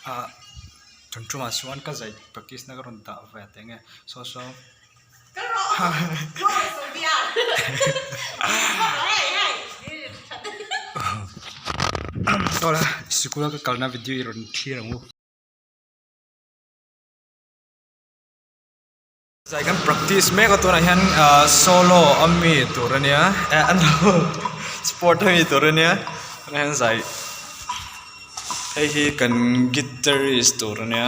Ah tun tumah chuan ka zai practice na ka rawn dah ve teh nge saw saw Awle sikul a ka kalna video i rawn thlir ang u. Zai kan practice mek a tunah hian solo a mi tur a nia eh a no sport a mi tur a nia tunah hian zai hei hi kan guitarist tur a nia.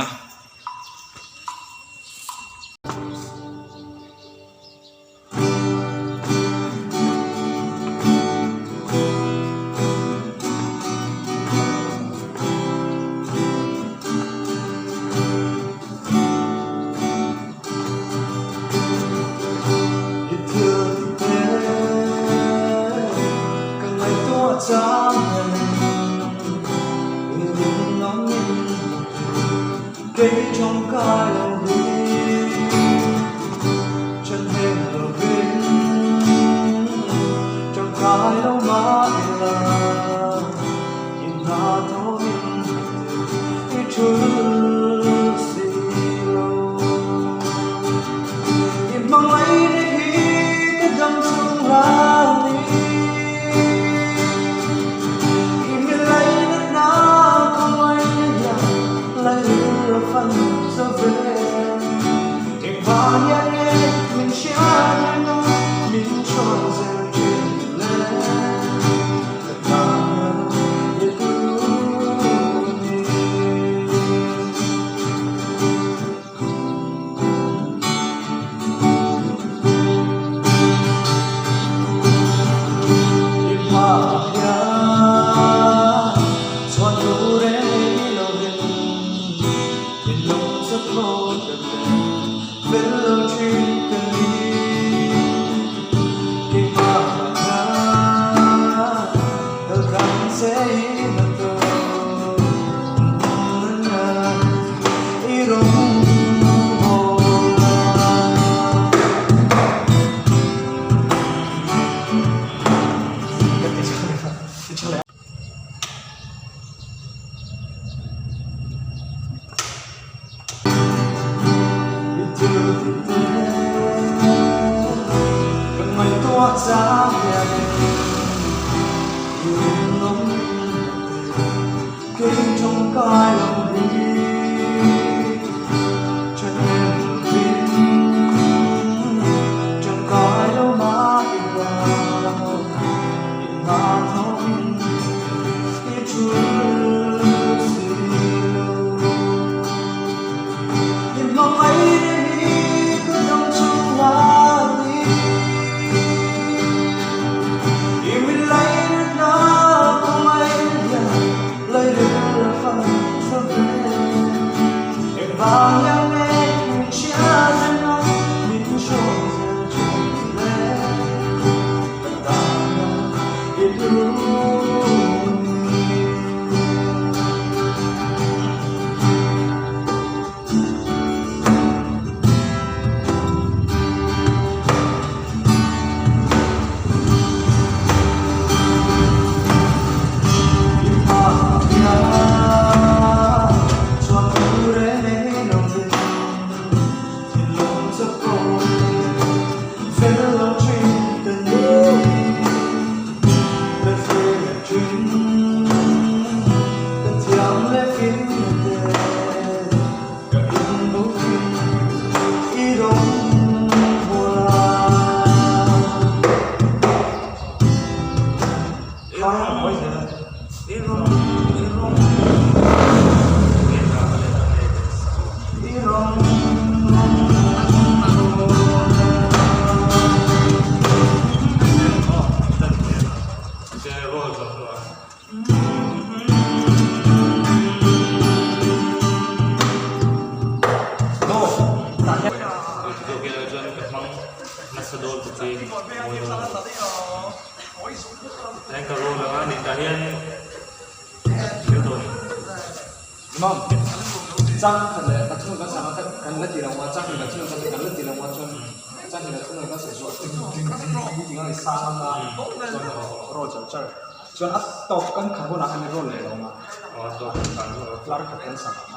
Tlar khat kan sak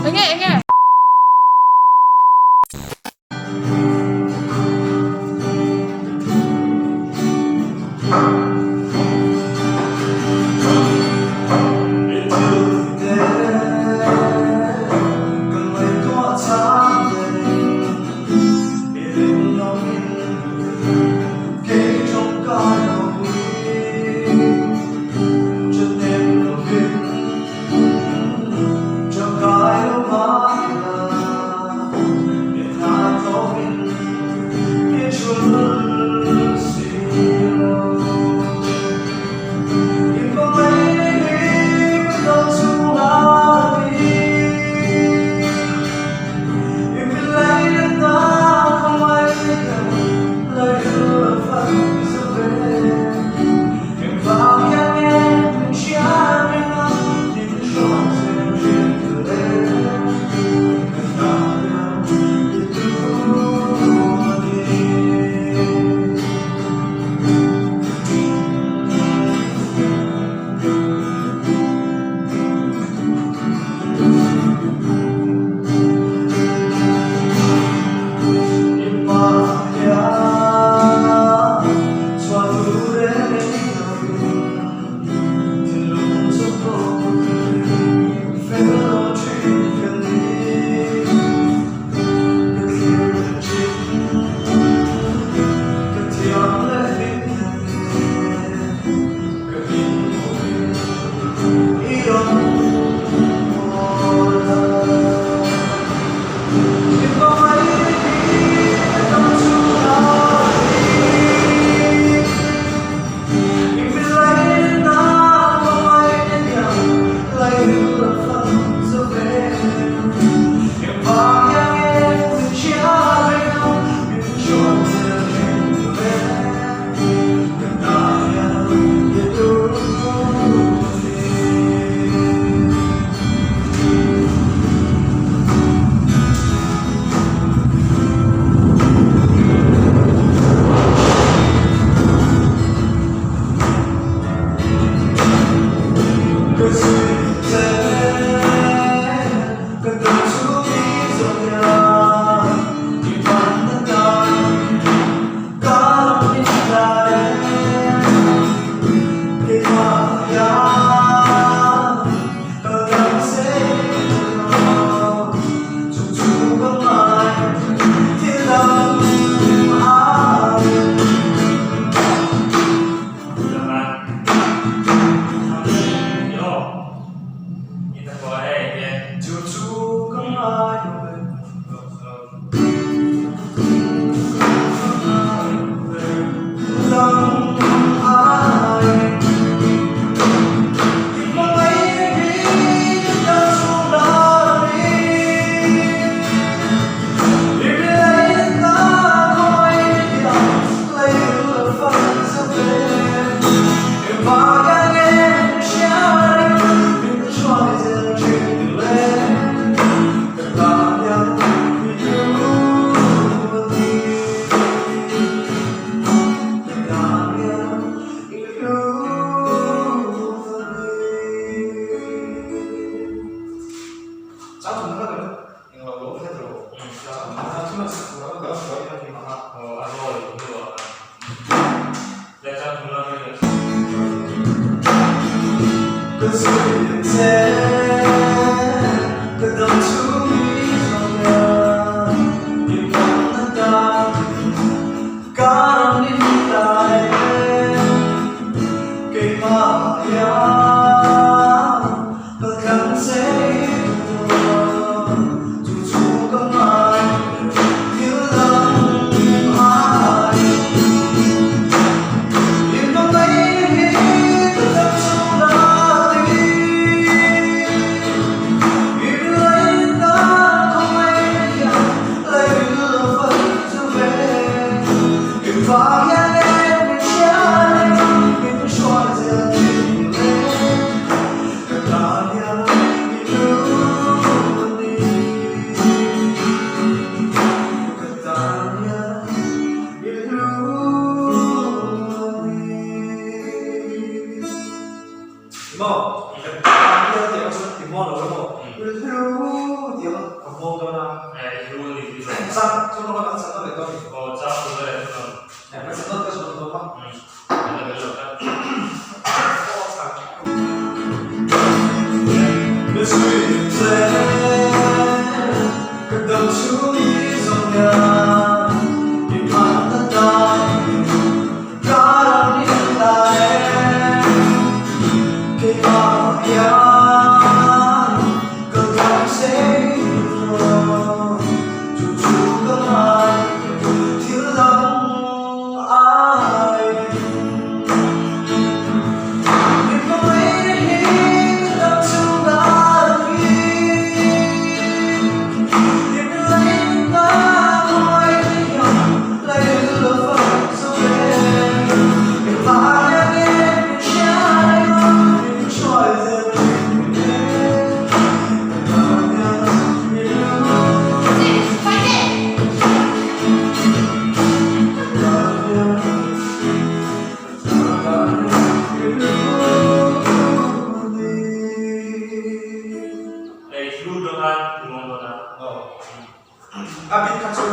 Enge enge. Chang thum na kan eng lo lo hret lo. Chang thum na thuna sak tur a kan sawi a ni a. Aw a roll hnu ah khan. Le chang thum na mi le. Ka zui che ka dam chhung i zawng a i pawm na tan ka ram ni ta e keimah hian ka tlang che i duh chu chu ka ngai thil dang ai. Hei flute dawn khan i muang dawn a. A bit kha chu.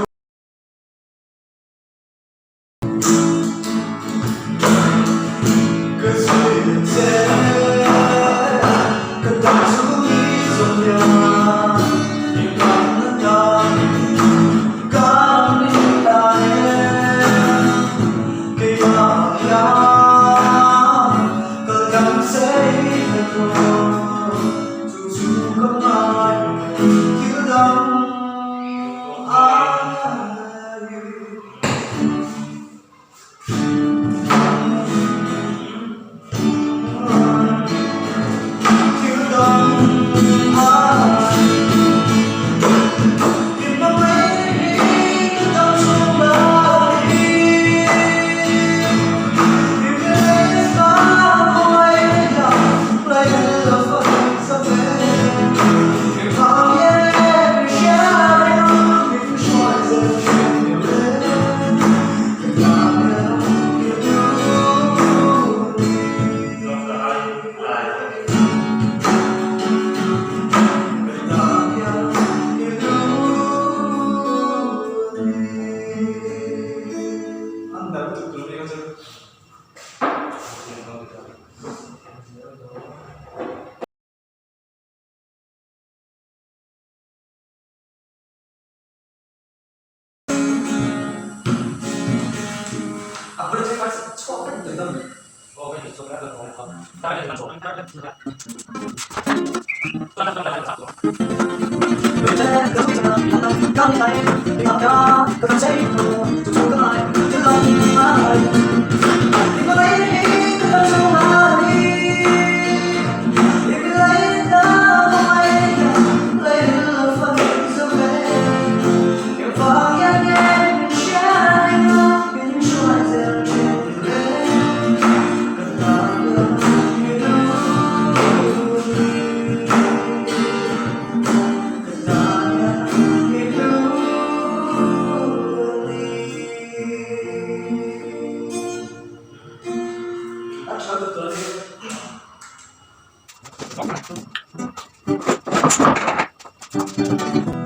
Bye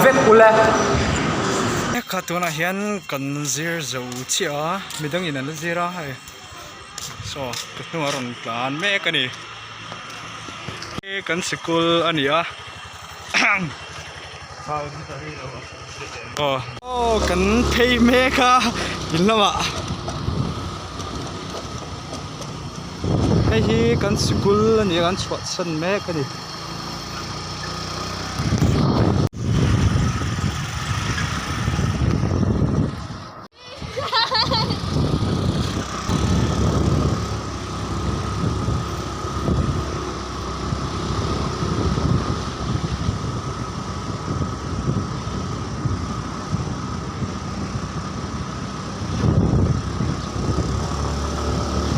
vek ule. Kha tunah hian kan zir zo chiah a midangin an la zir a hei saw ka hnungah a rawn tlan mek a ni kan sikul a ni a aw kan phei mek a in lamah hei hi kan sikul a ni a kan chhuahsan mek a ni.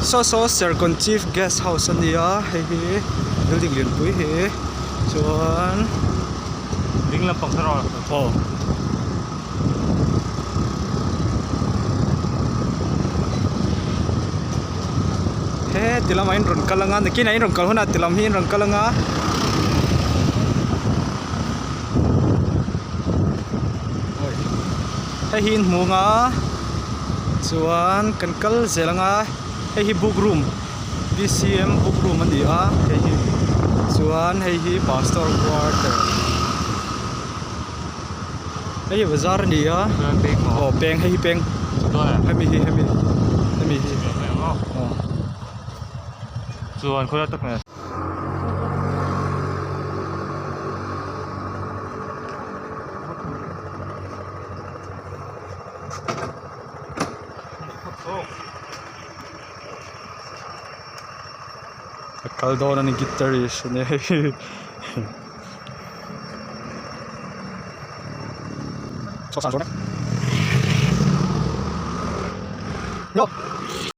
Saw saw Serkawn Chief Guest House a nia hei hi building lianpui hi chuan ding lampang kha rawh aw. He ti lamah in rawn kal anga nakinah in rawn kal hunah ti lam hi in rawn kal anga. Hei hi inhmung a chuan kan kal zel ang a hei hi book room B_C_M book room a ni a hei hi chuan hei hi pastor quarter hei hi bazar a ni a aw peng hei hi peng hemi hi hemi hemi hi aw. Chuan khawlai tak nge. A kal dawn a ni guitarist a nia hei hi.